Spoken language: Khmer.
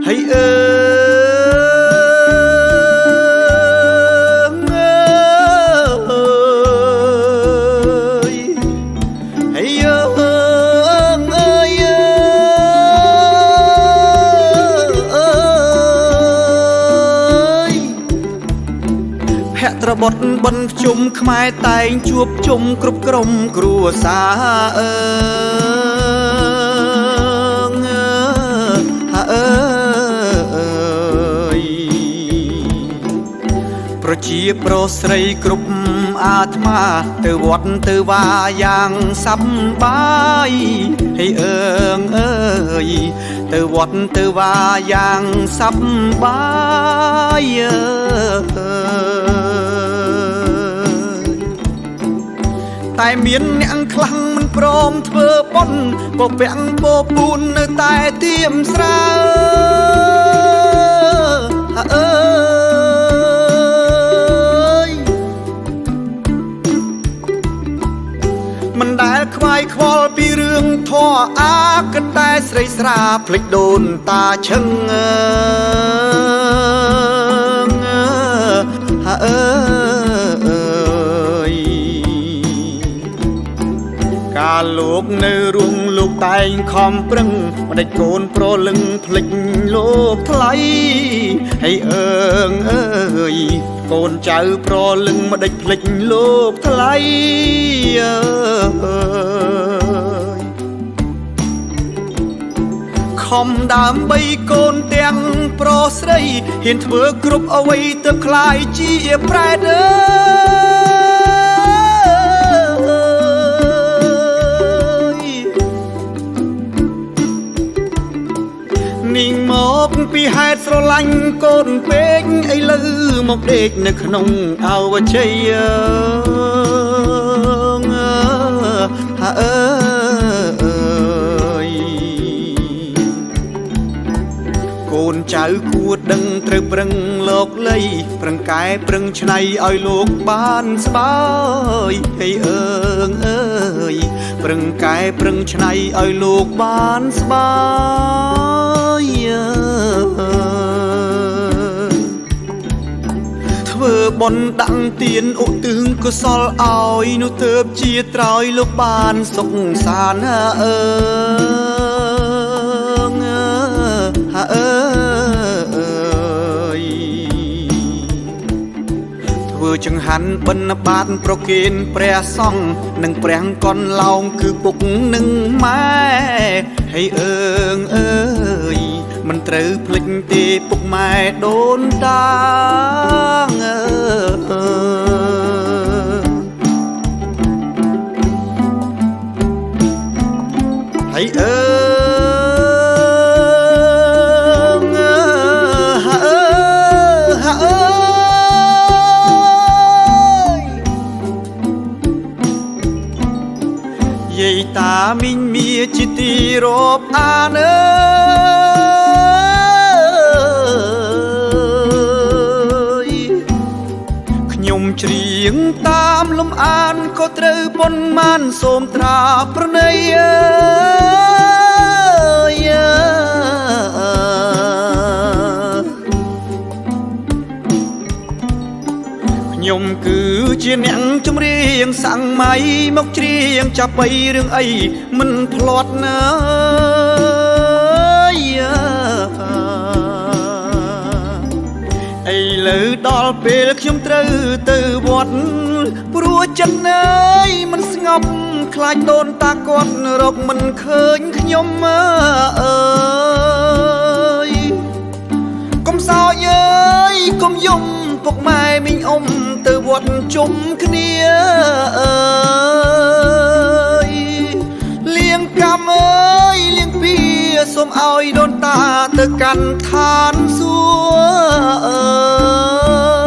ហើយអើយហើយអើយអើយភក្ត្របុត្របិណ្ឌភ្ជុំខ្មែរតែងជួបជុំគ្រប់ក្រុមគ្រួសារអើអើយប្រជាប្រុសស្រីគ្រប់អាត្មាទៅវត្តទៅវាយ៉ាងសប្បាយហើយអើងអើយទៅវត្តទៅវាយ៉ាងសប្បាយតែមានអ្នកខ្លះមិនព្រមធ្វើបុណ្យពពាំងពពូននៅតែទៀមស្រាអើយមិនដែលខ្វាយខ្វល់ពីរឿងធម៌អាគិតតែស្រីស្រាភ្លេចដូនតាឈឹងអើយកាលលោកនៅរួងលោកតែងខំប្រឹងម្ដេចកូនប្រលឹងភ្លេចលោកថ្លៃហើយអើងអើយកូនចៅប្រលឹងម្ដេចភ្លេចលោកថ្លៃអើយខំដើម្បីកូនទាំងប្រុសស្រីហ៊ានធ្វើគ្រប់អ្វីទៅក្លាយជាប្រែតអើយនាងមកពីហេតុស្រឡាញ់កូនពេកឥឡូវមកដេកនៅក្នុងអវជ័យអើយកូនចៅគួរដឹងត្រូវប្រឹងលោកលៃប្រឹងកែប្រឹងឆ្នៃឲ្យលោកបានស្បាយហើយអើងអើយប្រឹងកែប្រឹងឆ្នៃឲ្យលោកបានស្បាយធ្វើបុណ្យដាក់ទានឧទ្ទិសកុសលឲ្យនោះទើបជាត្រោយលោកបានសុខសាន្តអើងអើយធ្វើចង្ហាន់បិណ្ឌបាតប្រគេនព្រះសង្ឃនិងព្រះកុនឡោងគឺពុកនិងម៉ែហើយអើងអើយមិនត្រូវភ្លេចទេពុកម៉ែដូនតាអើយហើយអើយាយតាមីងមាជាទីរាប់អានអើយខ្ញុំច្រៀងតាមលំអានក៏ត្រូវប៉ុន្មានសូមត្រាប្រណីអើយខ្ញុំគឺជាអ្នកចម្រៀងសាំងម៉ៃមកច្រៀងចាប់បីរឿងអីមិនភ្លាត់ណាយឥឡូវដល់ពេលខ្ញុំត្រូវទៅវត្តព្រោះចិត្តអើយមិនស្ងប់ខ្លាចដូនតាគាត់រកមិនឃើញខ្ញុំអើយកុំសោយអើយកុំយំពុកម៉ែមីងអ៊ំទៅវត្តជុំគ្នាអើយលៀងកម្មអើយលៀងពីសូមឲ្យដូនតាទៅកាន់ឋានសួគ៌អើ